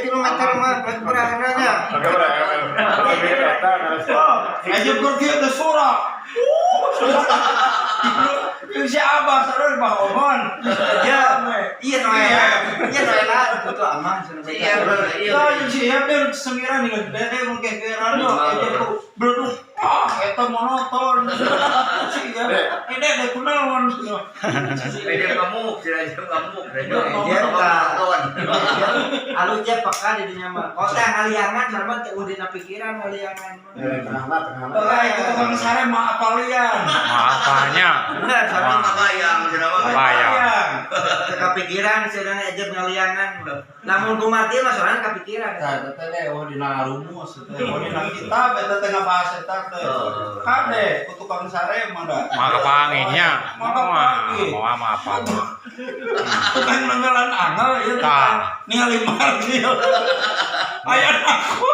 3 meter mah rek berahana nya. Oh, aja kieu teh surak. Ieu si Abah sarua di Bahoman. Ya, iya no ya. Iya no ya, itu amang cenah. Iya, iya. Lah jeung si Ep teh sengiran nih dede mun kekeran yo eta tuh bleduk. Ah, eta monoton. Si Ep, ini dede kunaon. Dia ngamuk, dia ngamuk. Iya, Nonton. Alus dia peka di dinya mah. Kota ngaliangan sarua teh udah dina pikiran ngaliangan mah. Lah, itu tukang sare mah apalian. Apanya? Bener sarua Wah. Kebayang, cenah mah. Kebayang. teu kapikiran cenah ejeb ngaliangan. Lamun kumarti mah soalnya kapikiran. Tah, eta teh oh dina rumus teh, oh dina kitab eta teh ngabahas eta teh. Kade ku tukang sare mah da. Mah kapanggihnya. Mah kapanggih. Moal mah apa mah. Tukang nenggelan angel ieu Tah. ningali martil. Aya aku.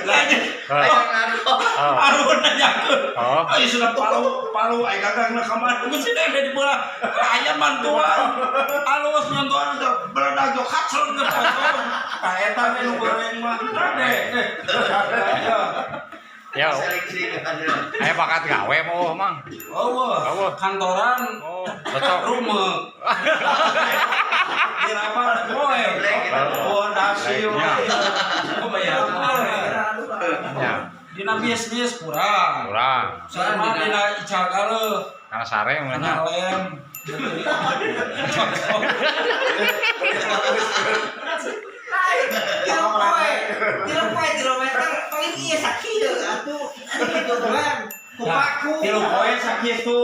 Lagi Oh. arun nanyakeun. Oh. Ayo sudah palu palu aya gagangna ka mana? Geus dede di bola. Aya mantuan. Alus mantuan teh beledag jo kacel geus potong. Tah eta we nu goreng mah. Kade. Ya, Seleksi kan. aya bakat gawe mau mang. Oh, Eueuh. kantoran Oh, cocok. rumah. Dirapat poe. Oh, dasi. Ya. Ya, Dina bisnis kurang. kurang. Sama dina ical galeuh. Karena sare Karena mulanya. lem. Tilu poe, tilu poe, tilu meter, paling iya sakieu atuh. Gitu kan. Kupaku. Tilu poe sakitu.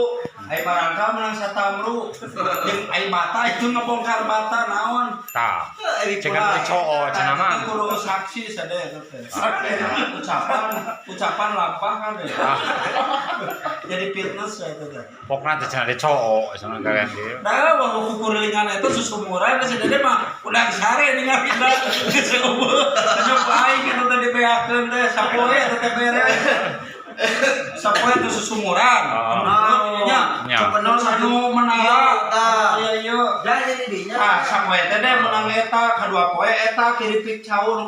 Ai barangka menang satamru. Jeung ai bata itu ngebongkar bata naon. Tah. Heuh, Cekan teh coo cenah mah. Kita kudu saksi sadaya eta teh. Ucapan ucapan lapah kan deh. Ah, Jadi fitness ya itu teh. pokna teh cenah coo cenah kalian kieu. Nah, waktu kukurilingan itu susumuran si Dede mah udah sare ningali da geus eueuh. Nyoba aing eta teh dibeakeun teh sapoe eta teh beres. Sapoe teh susumuran. Oh. Nya. Nya. Cepenol Anu menara. Tah. Iya iya. Dah jadi dinya. Ah, sapoe teh deh menang eta, kadua poe eta kiripik cau nu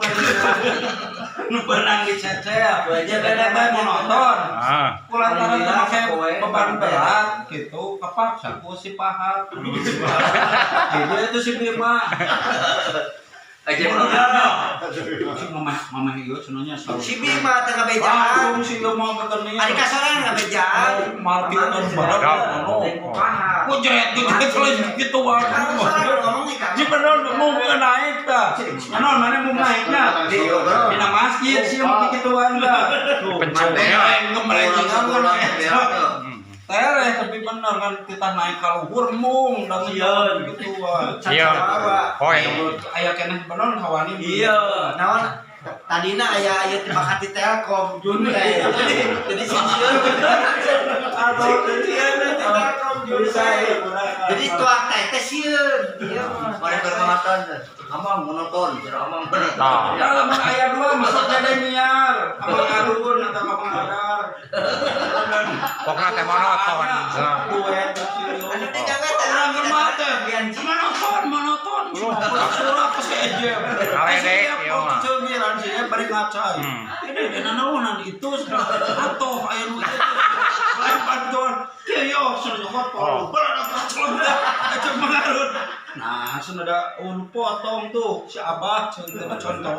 nu beunang dicecel. Dede teh monoton. Ah, Kulantaran teu make beban berat gitu, kepaksa ku si pahat. Jadi itu si Bima. Aja Si mamah mamah ieu cenah selalu. Si Bima teh ngabejaan. Langsung si ieu mau ketenia. Ari kasorangan ngabejaan. Martil dan barang. Teh kupaha. Kujret kujret lain gitu wae. Kasorangan ngomong nih Si bener mau naik tah. Naon mana mau naiknya? Dina masjid sih mau kikituan dah. Pencungnya. Ngemelecingan kan. Tereh tapi bener kan kita naik ka luhur mung dan Sieun. gitu wah. Iya. Oh, yang Aya keneh bener kawani. Iya, naon tadina aya aya teu bakat di Telkom Jun teh. Jadi si sieun. Atau Sieun di Telkom Jun teh. Jadi tuak teh teh sieun. Iya mah. Mereka monoton. Amang monoton, amang monoton. Tah. Ya lamun aya dua masuk dede miar, abang Arun atau abang Adar. Pokna teh monoton. Cenah. Duet. Anu teh jangan teh Orang mah teh monoton, monoton. Surat ke si Ejem. Ngaledek, ieu mah. Cengiran si Ejem bari ngaca. Hmm. Ini dina naonan itu atau aya nu itu. Lain bantuan. Kieu yo cenah nyokot Oh. palu. Ejem mengarut. Nah, cenah da potong tuh si Abah cenah contoh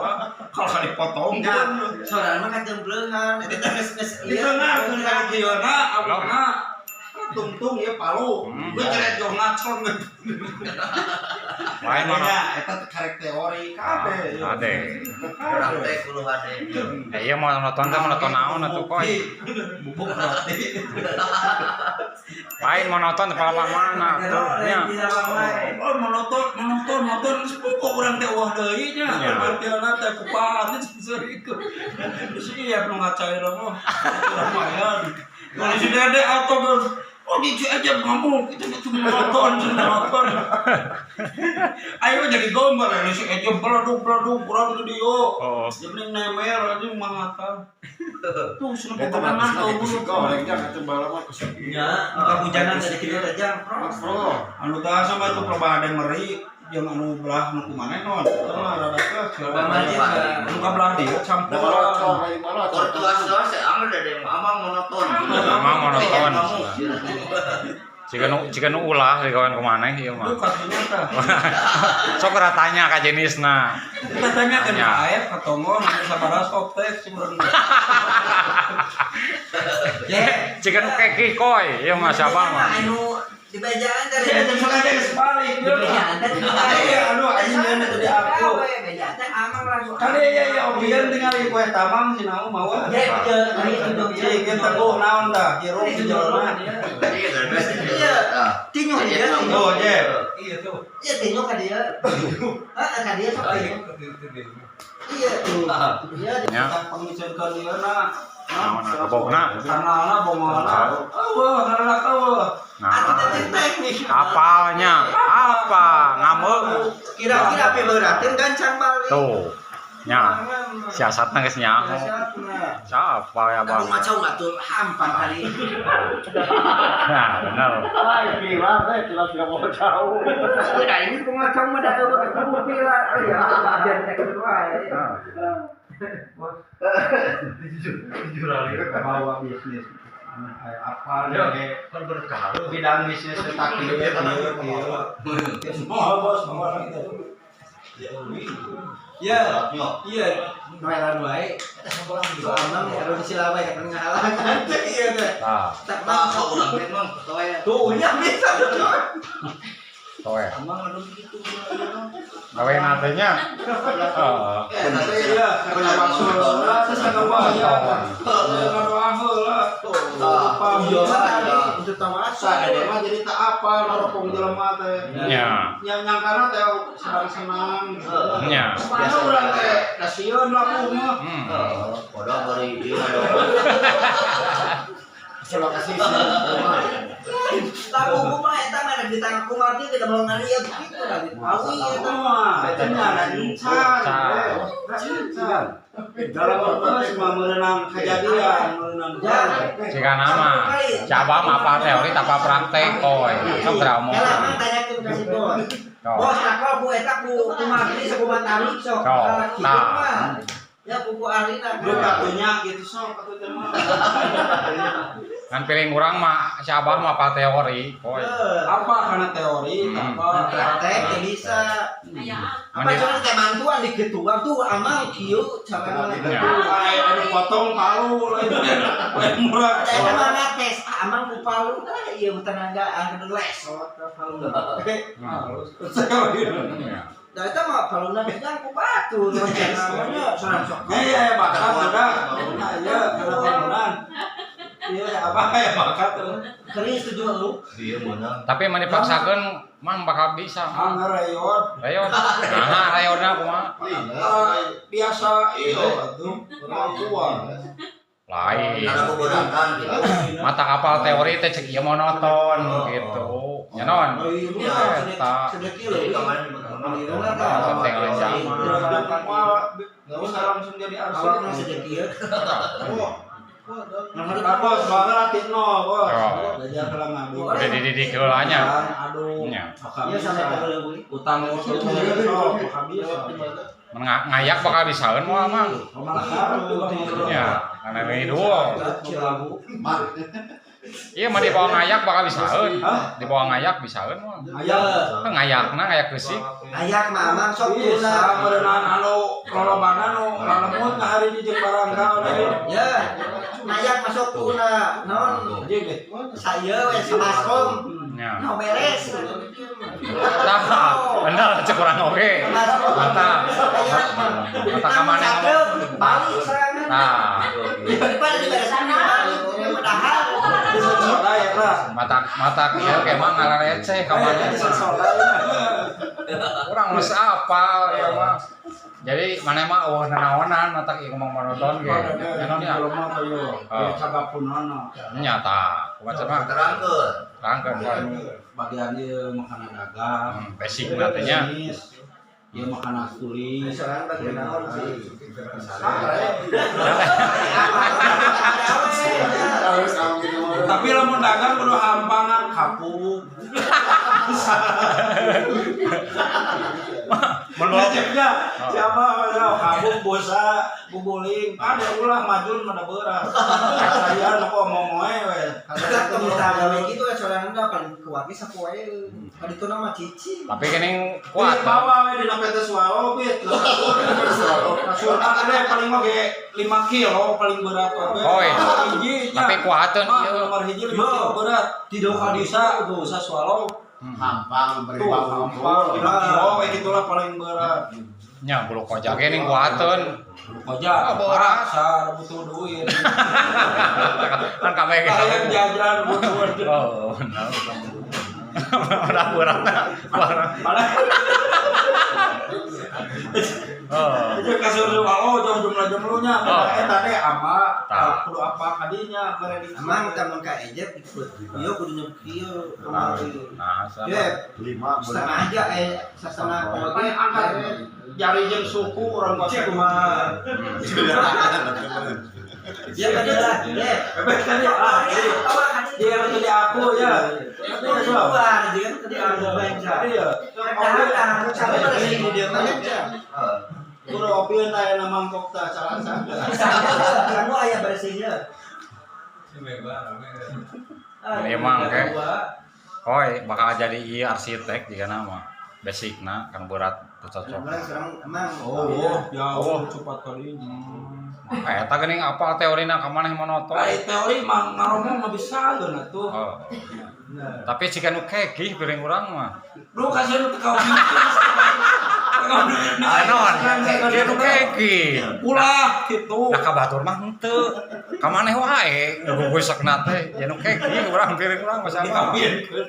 kalau kali potong Nah, soalnya mah katempleungan eta teh geus geus di tengah tengah kieuna awakna tungtung ya palu. Gue jeret jo ngacon. Lain mono. Eta teh karek teori kabeh. Ade. Orang teh kudu hade. Eh, iya mau nonton teh monoton naon atuh koy. Bubuk roti. Lain monoton teh palama mana tuh nya. Oh monoton monoton monoton geus pupuk urang teh eueuh deui nya. Ya. Berarti teh kupahat seurikeun. Geus iya nu ngacair mah. Lumayan. Kalau si Dede atau geus oh gitu aja ngamuk itu itu monoton monoton. Ayo jadi gombal ya si aja beleduk beleduk kurang di dia. Oh. Jadi nemer aja mangata. Tuh seneng pemenang tuh bulu. Ya, muka hujanan tadi kieu teh jang. Anu tah sama itu perbahadang meri. Jeung anu belah nu kumaneh non. Eta mah rada teh. Masjid, Nu ka belah dieu campuran. Tuas-tuas amang ada yang amang monoton. Amang monoton. Jika nu ulah di kawan kumaneh ieu mah. Lu katunya tah. Sok ora tanya ka jenisna. Kita tanya ke Tanya. Aep ka Tongo nu sabaraha softtek sih urang. Ya. Jika nu keki koy ieu mah siapa mah. Anu di bejaan teh. Ya jangan sengaja geus balik. Di bejaan teh. Iya, aduh anjing nyeuna tadi aku. Bejaan teh amang langsung. Kan iya iya obian tinggal kue tamang si nau mawa. Ya, iya, itu Cing teguh naon tah, hirup di jelema. Iya. Tinyu dia. Oh, je. Iya tuh. Iya, tinyu ka dia. Heeh, ka dia sok tinyu. Iya tuh. Iya. Nya. Pangicen ka ieu na. Naon kebogna? Kanalna bongolna. Eueuh, kanalna eueuh. Nah, Atuh teh teknik. apalnya apa ngameuk Kira-kira api beurateun gancang balik. tuh. Nya, siasatna geus nyaho. Siasatna. Siapa ya Kamu bang? macau nggak tuh hampan kali. Nah, bener. Udah ini pengacau mah dah ketemu pila. Ya, bagian teknik wae. Bawa bisnis. Apa deh? Bidang bisnis tak kieu kieu kieu. Semua bos, semua gitu. Iya, iya, noelan wae. Amang kalau di Silawai kan ngahalangan. Iya teh. Tah, Tak Nah, mau. kau ulang memang toy. Tuh, nya bisa tuh. tuh ya. Emang anu begitu. Gawe natenya. Heeh. Iya, karena maksud lah, sesana ya. Ngadoa heula. Lupa Iya, tadi untuk tawasul. Saya mah jadi tak apa naropong jelema teh. Nya. Yang nyangkana teh sedang senang gitu. Nya. Biasa urang teh kasieun laku mah. Hmm. Padahal bari ieu ada. Lagu kumaha eta mah di tangan kumaha teh kita mau ngalieu gitu dah. Awi eta Mah, eta nya incan. Incan. Dalam waktu mah merenang kejadian, merenang. Jika nama, coba mah apa teori tanpa praktek koy. Sok drama. Helah mah tanyakeun ka si bos. Sok. Bos nakal ku eta ku kumaha sakumaha tarik sok. Sok. Kieu Nah. mah. Ya kuku ahlina. Lu katunya gitu sok atuh teh mah. Kan piling urang mah si Abah mah apa teori koy. Apa karena teori, apa Praktek teh bisa. Apa Mandi- cuma teh mantuan di ketua tuh amang kieu carana. Ya. Ay, anu potong palu lain lain murah. Ada mah ngates, ah, amang ku palu ah ieu tenaga anu lesot ka palu. Hmm. Ya. Da eta mah paluna bidang ku batu namanya sorang sok. Iya, bakat sudah. Nah, iya, karena bangunan. Iya, apa ya bakat tuh. Keris tujuh lu. Iya menang. Tapi mah dipaksakeun mah bakal bisa. Ah, ngereyot. Rayod. Nah, rayodna kumaha? Ah, biasa iya atuh. Kemampuan. Lain. Karena beberatan gitu. Mata kapal teori teh cek ieu monoton gitu. Nya non. Iya, Eta. sedekih Jadi leuwih. kemarin Tinggal zaman. Nggak usah langsung jadi Awakna arsitek. sedekih. Nah, bos, soalnya latih no, bos. Oh. Belajar kalau ngadu. Udah dididik heula nya. Aduh, Nya. bakal Iya bisa. sampai ka leuwih. Utang itu sok, bakal bisa. Mun ngayak bakal bisaeun moal mah. Malah karu. Nya, karena ini dua. Iya mah dibawa ngayak bakal bisaeun. Hah? Dibawa ngayak bisaeun moal. Ayo. Kan ngayakna ngayak geusik. Ayak mah amang sok Bisa tuna. merenang anu lolobana nu lalemut ngahari di jeung barangkal deui. Ya. Ayak masuk tuna. Naon? Anjing deh. Saya we sabaskom. Nya. No beres. Tah, bener cek urang oge. Mata. Mata ka mana ngomong. Balik serangan. Tah, Daripada diberesan balik padahal. Soda ya lah. mata mata kieu ge mah ngareceh ka mana mah. Soda ya. Urang geus apal ya mah. Jadi mana mah eueuh nanaonan mata ieu ngomong monoton ge. Nya non ya. Kalau mah kayo, cagapunana. Nya tah, kumaha mah Terangkeun. terangkeun kan. Bagian ieu makanan dagang. Basic na teh nya. Bisnis. Ieu makanan tulis. Serangan bagian naon sih. Harus Tapi lamun dagang kudu hampangan kapuk. Menurut Ngeceknya siapa ya kapuk bosa guguling kan ya ulah majun mana beras. Saya kok momoe we. Kalau kita gawe gitu ya sorangan dah paling kuat ge sapoe. Kaditu nama cici. Tapi geuning Kuat kuat. bawa we dina PT Swallow pit. Kasur ada paling mah ge 5 kilo paling berat we. Oh, iya. Hiji nya. Tapi kuateun Mah, ieu. nomor hiji 5 kilo berat. Tidak Bisa bisa Swallow. Hampang Tuh, hampang 5 kilo kayak gitulah paling berat. Nya bulu kojak ge ning kuateun. Koja, Ah, berat. Pasar butuh duit. Kan kabeh ge. Kalian jajan butuh duit. Oh, benar. Udah beratna. Malah Oh. itu kasur oh jauh jumlah jumlahnya. Oh. Eta teh ama Tah. kudu apa kadinya prediksi. Emang tamun ka ejep ikut. Ieu kudu nyebut kieu. Nah, sama. Ya, 5 setengah aja setengah Pan angkat jari jeung suku orang bahasa kumaha. Ya tadi lah, ya. Bebek tadi ah, dia yang tadi aku ya. Tapi keluar, dia kan tadi aku baca. Iya. Tahan, sampai pada sini dia mah aja. Kudu opieun aya na mangkok tah salah satu. Kamu ayah bersihnya. Emang kayak Oi, bakal jadi ieu arsitek jika nama basicna kan berat teu cocok. Emang serang emang. Oh, jauh cepat kali. Eta geuning apa teorina ka maneh monoton. Ai teori mah ngaromong mah bisa geuna tuh. Oh. Tapi jika nu kegih piring urang mah. Lu kasih nu teu kau. Anon, dia nu kegih. Ulah gitu. Da ka batur mah henteu. Ka maneh wae ngugusakna teh ya nu kegih urang piring urang mah sama. Dikawinkeun.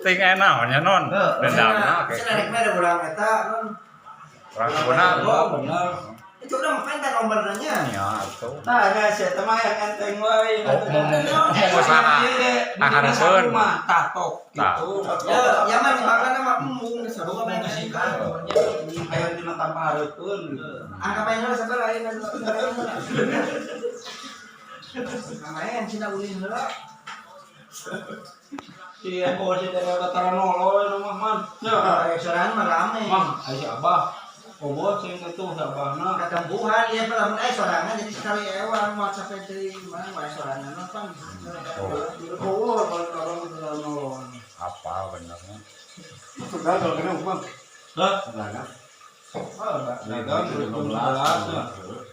Ting aya naon nya non. Dendamna Saya narik mah ada urang eta non. Urang benar. Oh, bener. Itu udah makan dan nomornya. Ya atuh. Nah, nah, saya mah yang enteng wae. Oh, mau usaha. Ah, hareupeun. mah tatok Tah. gitu. Ya, ya mah dimakan sama embung sarua mah Aya dina tanpa hareupeun. Angka pengen lah sabar lain Kamayan cina ulin heula. Si Eko si dari Taranolo nu mah man. Ya, Restoran mah rame. Mang, aya si Abah. Obo sing itu si Abahna. Katempuhan ya lamun aya sorangan jadi sekali ewang mau sampai deui mah wae sorangan mah pan. Oh, kalau orang Taranolo. Apa benernya? Gagal kena Bang. Hah? Gagal. Oh, dagang 2011.